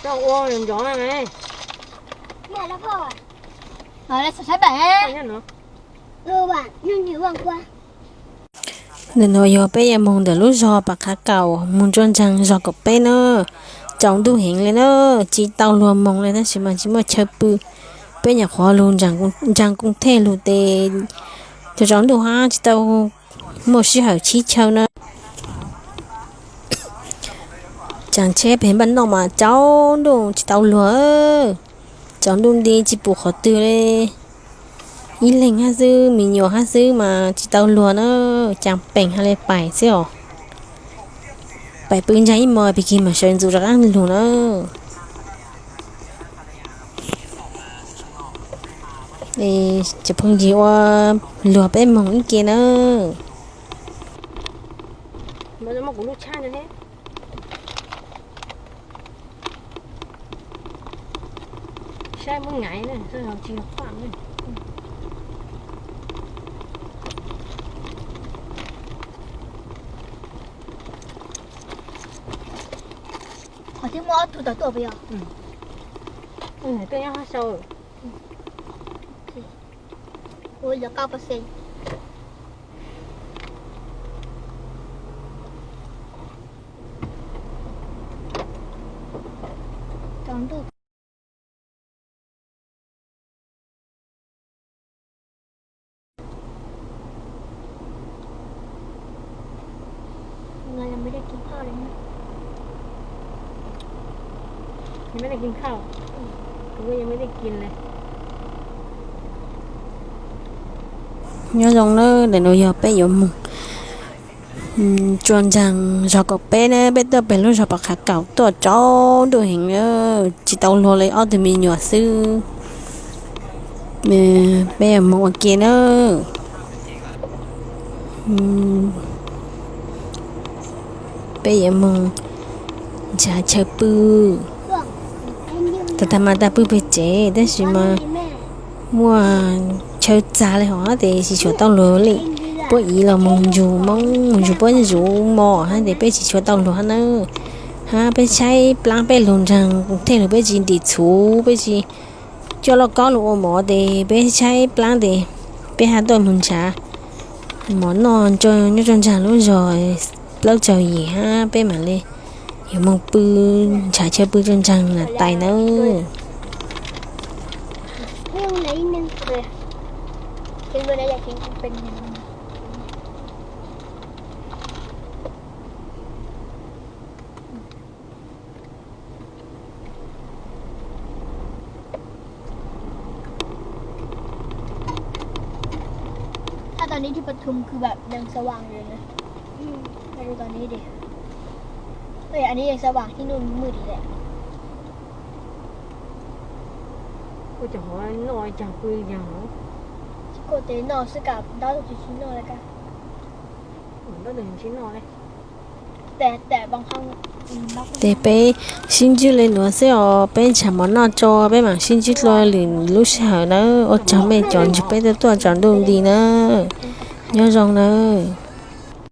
Ntawm no yog peb yuav moog ntawm lub zog Pas Qhav Kaum moog rua ntsaag zog kaum peb na. Tsaus ntuj heev le na, tsi tau luag moog le tab sis mas tsi muaj chaw pw. Peb nyuam qhuav lug ntsaag koob thej lug tes tsaus ntuj hab tsi tau muaj sij hawm chib chaw na. Tsaam tsheb peg npaj noj mas tsaus ntuj tsi tau luag. Tsaus ntuj nti tsi pum qhov twg le. Ib leeg hab xwb, me nyuam hab xwb mas tsi tau luag na. Caag peem hab le pais xwb os. Pais pw ntsaag ib mos pig kig mam sawv ntxuv rov qaab lug na. Cov phooj ywg ua luag peb moog ib ke na. Qhov twb muaj ob tug tawm tuaj puas yog? Tuaj nyob hab sau. Ua yog qab pab xeeb. Tsaus ntuj. ยังไม่ได้กินข้าวเลยนะ ยังไม่ได้กินข้าว อืม กูก็ยังไม่ได้กินเลย Nyob zoo na, ntawm nuav yog peb yuav moog tsua ntsaag zog kaum peb na, peb tuaj peg lub zog Pas Qhav Kaum tuaj tsaus ntuj heev na, tsis tau luag li ob tug me nyuam xwb. Peb yuav moog ua ke na. Peb yuav moog nrhav chaw pw. Tag tag mas tag pw peg tsev tab sis mas muaj chaw txag le hov tes tsis tshua tau luag li. Puab iv los moog nrug Moob, moog nrug puab zuv mos hab tes peb tsis tshua tau luag hab na. Hab peb tshaib plaab peb lug ntsaag tej lug peb tsis nrim txhuv, peb tsis coj lauj kaub lug ua mov tes peb tshaib plaab tes peb hab tuaj moog nrhav mov noj nyob rua ntsaag lub zog plaub caug yim hab peb mam li yuav moog pw nrhav chaw pw rua ntsaag na tais nawb.ถ้าตอนนี้ที่ปทุมคือแบบยังสว่างอยู่เลยนะ อืม มาดูตอนนี้ดิ เอ้ย อันนี้ยังสว่าง ที่นู่นมืดอีกแหละ Ua cov hov noj caag pw caag hov. Tsis koj tes noj xwb kam ntab tsis noj le ka. Ntab tsis noj le. Tes peb sib ntsib le nuav xwb os, peb nrhav mov noj tso peb mam sib ntsib dlua lwm lub sij hawm nawb. Ua tsaug mej cov nrug peb tuaj tsaus ntuj nti nawb. Nyob zoo nawb.